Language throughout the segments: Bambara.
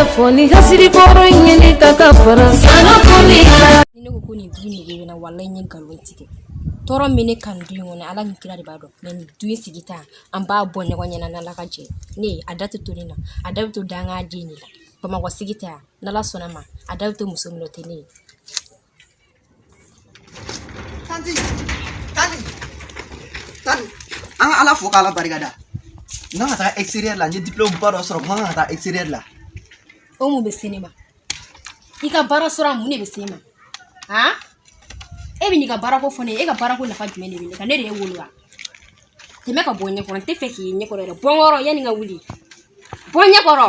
fɔ ni hasidi kɔrɔ ɲini ka ka fara sanu la. Ni ne ko ko nin du in nege bɛ n na, walayi n ye nkalon tigɛ. Tɔɔrɔ min ne kan du in kɔnɔ, Ala ni kira de b'a dɔn. Mais nin du in sigi ta, an b'a bɔ ɲɔgɔn ɲɛna n'Ala ka jɛ. Ne a da tɛ to ne na, a da bɛ to danga den de la. Bamakɔ sigi tɛ yan, n'Ala sɔnna ma, a da bɛ to muso min na, o tɛ ne ye. Tanti, tanti, tanti, an ka Ala fo k'Ala barika da. N kan ka taa extérieur la, n ye diplôme ba dɔ sɔrɔ, n kan ka taa extérieur la. O mun bɛ se ne ma? I ka baara sɔrɔ mun de bɛ se e ma? Han? E bɛ n'i ka baarako fɔ ne ye, e ka baarako nafa jumɛn de bɛ ne kan? Ne de ye wolo wa? Tɛmɛ ka bɔ n ɲɛkɔrɔ, n tɛ fɛ k'i ye ɲɛkɔrɔ yɛrɛ. Bɔ n kɔrɔ yanni n ka wuli. Bɔ n ɲɛkɔrɔ.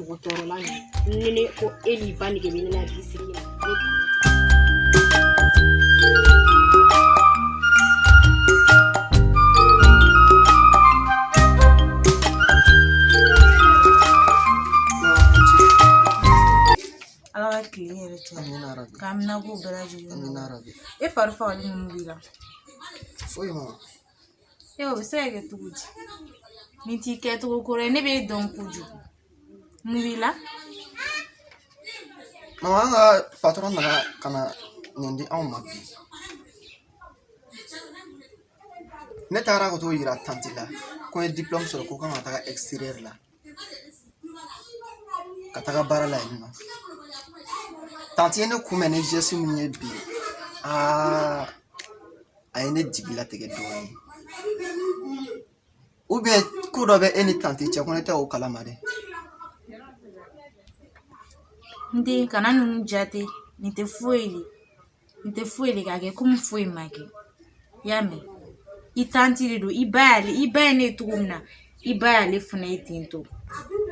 Mɔgɔ tɔɔrɔla nin. Ni ne ko e n'i ba nege bɛ ne na bi sigi na. Ne Ala ka tile yɛrɛ cɛ. Amina rabi. K'an bɛna ko bɛɛ lajɛlen. Amina rabi. E fari fagalen mun b'i la? Foyi ma. E o bɛ se ka kɛ cogo di? Nin t'i kɛcogo kɔrɔ ye, ne b'e dɔn kojugu. Mun b'i la? Mama, an ka patron nana ka na nin di anw ma bi. Ne taara ka t'o yira tanti la ko n ye diplôme sɔrɔ, ko kan ka taga extérieur la ka taga baara la yen nɔ. Tanti ye ne kunbɛn ni geste min ye bi, aa, a ye ne jigilatigɛ dɔɔnin. Ou bien ko dɔ bɛ e ni tanti cɛ ko ne tɛ o kalama dɛ. N den, kana ninnu jate, nin tɛ foyi de. Nin tɛ foyi de, k'a kɛ komi foyi ma kɛ. I y'a mɛn? I tanti de don, i ba y'ale, i ba ye ne ye cogo min na, i ba y'ale fana ye ten tɔ.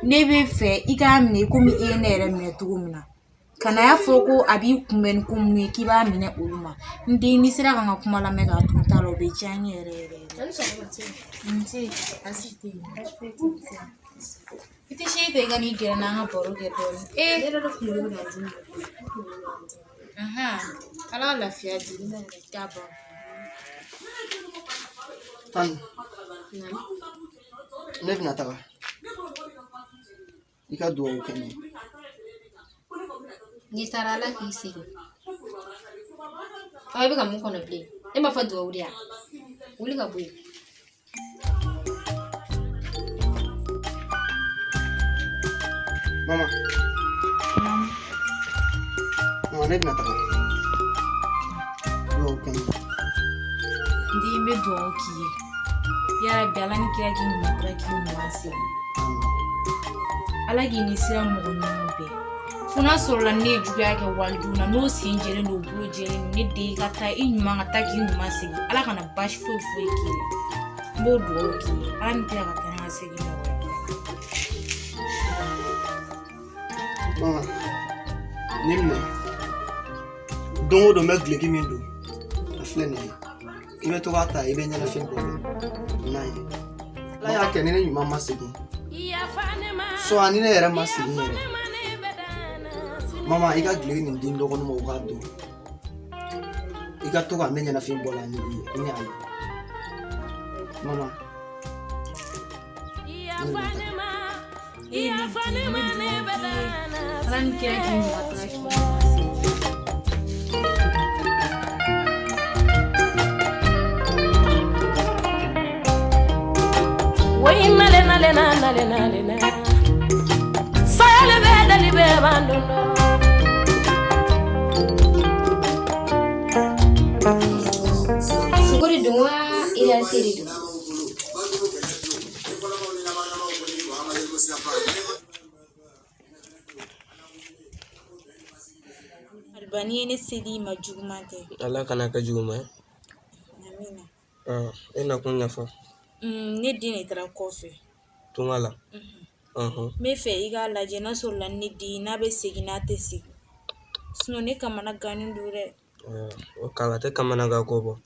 Ne bɛ fɛ i k'a minɛ komi i ye ne yɛrɛ minɛ cogo min na. Kana y'a fɔ ko a b'i kunbɛn ni ko minnu ye k'i b'a minɛ olu ma. N den, n'i sera ka n ka kuma lamɛn k'a to n ta la, o bɛ diya n ye yɛrɛ yɛrɛ yɛrɛ. Nse, baasi tɛ yen. I tɛ se ta i ka n'i gɛrɛ n na an ka baro kɛ dɔɔnin. Ee, ne yɛrɛ de kunkolo bɛ ka n dimi. Ala ka lafiya di k'a ban. Tanti, ne bɛna taga. I ka dugawu kɛ n ye. N'i taara, Ala k'i segin. Ɔ, i bɛ ka mun kɔnɔ bilen? E m'a fɔ dugawu de ya? Wuli ka bɔ yen. Mama. Mama, ne bɛna taga. Dugawu kɛ n ye. N den, n bɛ dugawu k'i ye. Yarabi, Ala ni kira k'i ɲuman taga, k'i ɲuman segin. Ala k'i ni sira mɔgɔ ɲumanw bɛɛ. Fo n'a sɔrɔla ne ye juguya kɛ walidenw na, n'o sen jɛlen don, o bolo jɛlen don, ne den, i ka taa i ɲuman ka taa k'i ɲuman segin. Ala kana baasi foyi foyi k'i la. N b'o dugawu k'i ye. Ala ni kira ka taa ka segin nɔgɔya. Mama, nin minɛ. Don o don n bɛ duloki min don, a filɛ nin ye. I bɛ to k'a ta, i bɛ ɲɛnafin bɔ n'a ye. Ala y'a kɛ ni ne ɲuman ma segin so, ni ne yɛrɛ ma segin yɛrɛ, mama, i ka duloki nin di n dɔgɔnin ma, o k'a don. I ka to ka ne ɲɛnafin bɔ la ni i ye, ni a ye. Mama, Ala ni kira k'i ɲuman taga, k'i ɲuman segin. Woy nale nale na nale nale na sayale bɛ dali bɛ bandondo. Sugo de don wa, réalité de don? Aliba, n'i ye ne seli i ma, juguman tɛ. Ala kana kɛ juguman ye. Amina. E nakun ɲɛfɔ. Ne den de taara kɔfɛ. Tunga la. N bɛ fɛ i k'a lajɛ n'a sɔrɔla ne den n'a bɛ segin, n'a tɛ segin. Sinon ne kamana gannen don dɛ. O kala tɛ kamanagan ko bɔ.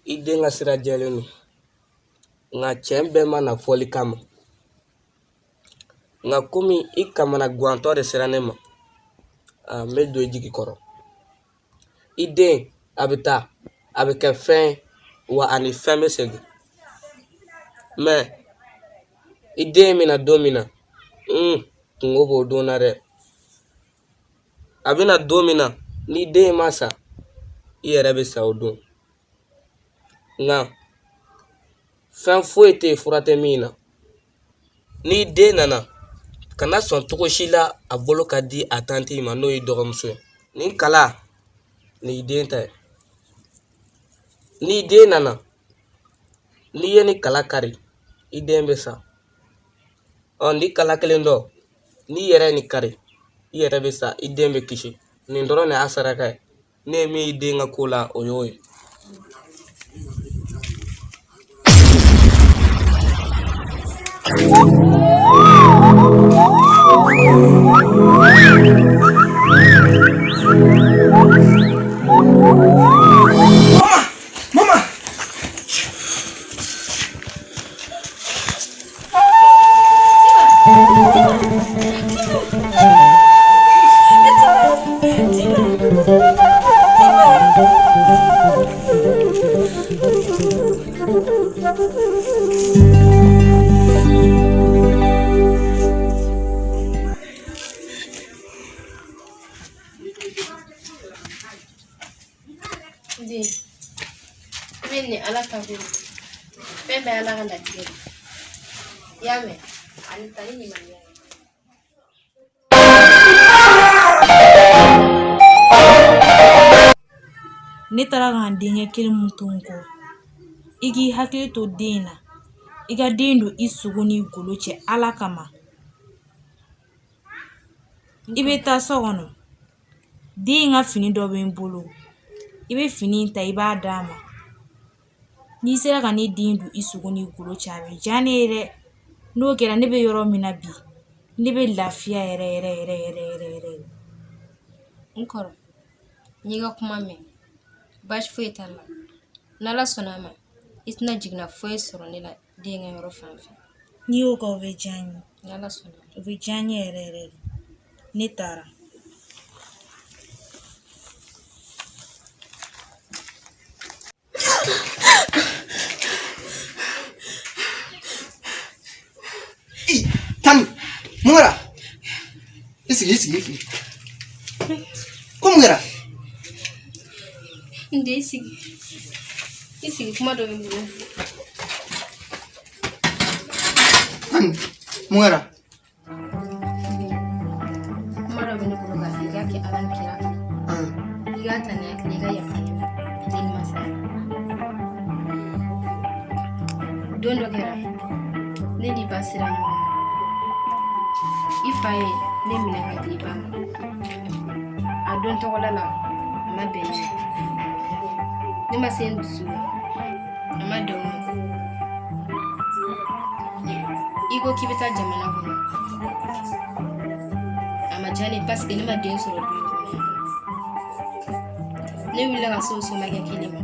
I den ka sira jɛlen don, nka cɛ bɛɛ ma na fɔli kama. Nka komi i kamana gantɔ de sera ne ma, n bɛ don i jigi kɔrɔ. I den a bɛ taa, a bɛ kɛ fɛn ye, wa ani fɛn bɛ segin. Mais i den bɛna don min na, kunko b'o don na dɛ. A bɛna don min na, n'i den ma sa, i yɛrɛ bɛ sa o don. Nka fɛn foyi tɛ yen fura tɛ min na. N'i den nana, kana sɔn cogo si la a bolo ka di a tanti ma, n'o y'i dɔgɔmuso ye. Nin kala nin y'i den ta ye. N'i den nana, n'i ye nin kala kari, i den bɛ sa. Ɔ nin kala kelen dɔ, n'i yɛrɛ ye nin kari, i yɛrɛ bɛ sa, i den bɛ kisi. Nin dɔrɔn de y'a saraka ye. Ne ye min y'i den ka ko la, o y'o ye. Mama! Den, i bɛ nin Ala ta ko fɛn bɛɛ Ala ka latigɛ de. I y'a mɛn ani ta ni limaniya ye. Ne taara ka n denkɛ kelen mun to n kɔ, i k'i hakili to den na, i ka den don i sogo n'i golo cɛ Ala kama. I bɛ taa so kɔnɔ, den in ka fini dɔ bɛ n bolo, i bɛ fini in ta i b'a d'a ma. N'i sera ka ne den don i sogo n'i golo cɛ, a bɛ diya ne ye dɛ. N'o kɛra, ne bɛ yɔrɔ min na bi, ne bɛ lafiya yɛrɛ yɛrɛ yɛrɛ yɛrɛ yɛrɛ yɛrɛ. N kɔrɔ, n y'i ka kuma mɛn, baasi foyi t'a la. N'Ala sɔnna a ma, i tɛna jiginna foyi sɔrɔ ne la den ka yɔrɔ fan fɛ. N'i y'o kɛ, o bɛ diya n ye. N'Ala sɔnna. O bɛ diya n ye yɛrɛ yɛrɛ de. Ne taara. Tani, mun kɛra? I sigi, i sigi, i sigi. Ko mun kɛra? N den, i sigi. I sigi, kuma dɔ bɛ n bolo. Tani, mun kɛra? Kuma dɔ bɛ ne bolo k'a fɔ, i k'a kɛ Ala ni kira kama. I k'a ta ni hakili ye, i ka yafa ne ma ne ni masa. Don dɔ kɛra, ne ni ba sera ɲɔgɔn ma. I fa ye ne minɛ ka di i ba ma. A don tɔgɔla la, a ma bɛn ne ma. Ne ma se n dusu la, a ma dɔn ma. I ko k'i bɛ taa jamana kɔnɔ, a ma diya ne ye paseke ne ma den sɔrɔ du in kɔnɔ. Ne wulila ka se o somakɛ kelen ma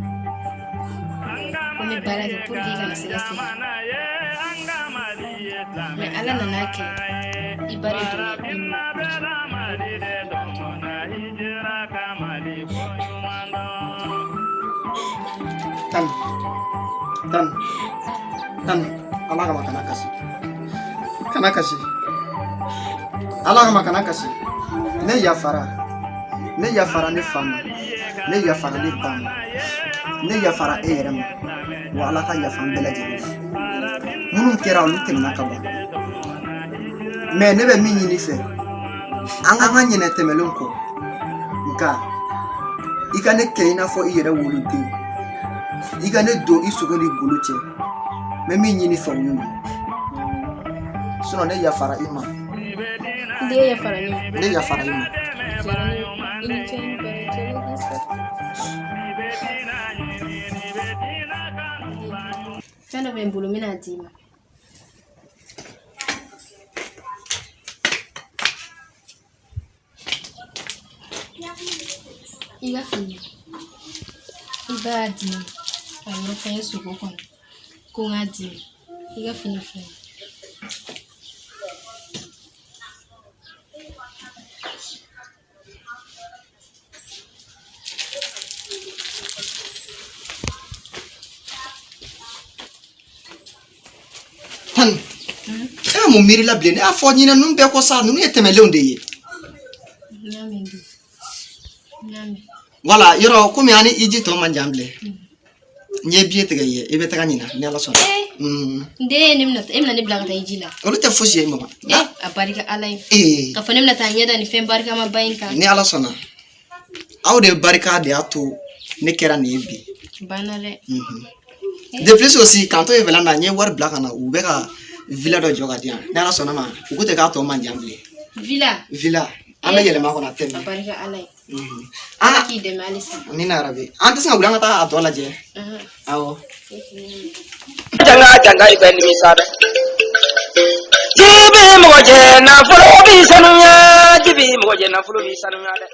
ko n bɛ baara kɛ pour que i kana se ka segin, mais Ala nana kɛ i ba de donna i n'o ko cɛ. Tani, Tani, Tani, Ala kama kana kasi. Kana kasi. Ala kama kana kasi. Ne yafara. Ne yafara ne fa ma. Ne yafara ne ba ma. Ne yafara e yɛrɛ ma. Wa Ala ka yafa an bɛɛ lajɛlen ma. Minnu kɛra, olu tɛmɛna ka ban. Mais ne bɛ min ɲini i fɛ, an ka ɲinɛ tɛmɛlen kɔ. Nka i ka ne kɛ i n'a fɔ i yɛrɛ woloden. I ka ne don i sogo ni golo cɛ. N bɛ min ɲini i fɛ, o y'o ye. Sinon ne yafara i ma. N den, yafara ne ma. Ne yafara i ma. Diyara ne ye. I ni ce, i ni baraji, Ala k'i sara. Fɛn dɔ bɛ n bolo, n bɛna d'i ma. I ka fini, i ba y'a di ne ma a yɔrɔ fɛn ye sogo kɔnɔ ko n k'a d'i ma. I ka fini filɛ. Sani, e bɛ mun miiri la bilen? Ne y'a fɔ ɲinɛ ninnu bɛɛ kɔ sa, ninnu ye tɛmɛlenw de ye. N y'a mɛn du, n y'a mɛn. Voilà, yɔrɔ komi an ni hiji tɔ man jan bilen, n ye billet tigɛ i ye, i bɛ taga ɲina ni Ala sɔnna. N den, ne bɛna, e bɛna ne bila ka taa hiji la? Olu tɛ fosi ye mama. Eh, a barika Ala ye. Ee. Ka fɔ ne bɛna taa ɲɛ da nin fɛn barikamaba in kan. Ni Ala sɔnna, aw de barika de y'a to ne kɛra nin ye bi. Banna dɛ. De plus aussi, k'an to yen fɛnɛ na, n ye wari bila ka na, u bɛ ka villa dɔ jɔ ka di yan. Ni Ala sɔnna ma, u ko ten k'a tɔ man jan bilen. Villa? Villa, an bɛ yɛlɛma kɔnɔ, a tɛ A mɛn. barika Ala ye. Ala Ah k'i dɛmɛ halisa. Amina yarabi. An tɛ se ka wuli an ka taa a tɔ lajɛ? Awɔ. Janga janga, i bɛ nimisa dɛ. Ji bi mɔgɔ jɛ, nafolo bi sanuya. Ji bi mɔgɔ jɛ, nafolo bi sanuya dɛ.